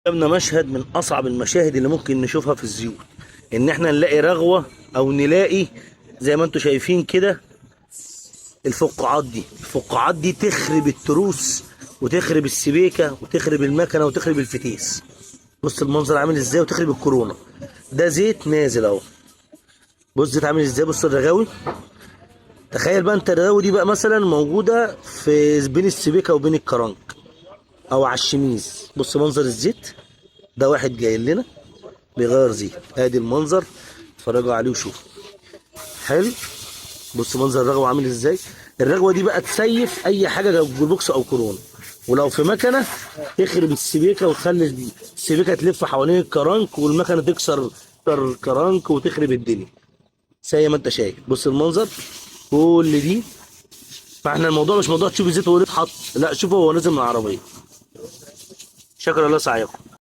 قدامنا مشهد من اصعب المشاهد اللي ممكن نشوفها في الزيوت، ان احنا نلاقي رغوه او نلاقي زي ما انتم شايفين كده الفقاعات دي. الفقاعات دي تخرب التروس وتخرب السبيكه وتخرب المكنه وتخرب الفتيس. بص المنظر عامل ازاي، وتخرب الكورونا. ده زيت نازل اهو، بص زيت عامل ازاي، بص الرغاوي. تخيل بقى انت الرغاوي دي بقى مثلا موجودة في بين السبيكه وبين الكرنك او على الشميز. بص منظر الزيت ده، واحد جاي لنا بيغير زيت، ادي المنظر، اتفرجوا عليه وشوفوا. حلو، بص منظر الرغوه عامل ازاي. الرغوه دي بقى تسيف اي حاجة لو جربوكس او كورونا، ولو في مكنه تخرب السبيكه وتخلي السبيكه تلف حوالين الكرنك والمكنه تكسر الكرنك وتخرب الدنيا زي ما انت شايف. بص المنظر كل دي. فاحنا الموضوع مش موضوع تشوف الزيت وهو اتحط، لا شوفه هو نازل من العربية. شكرا الله سعيكم.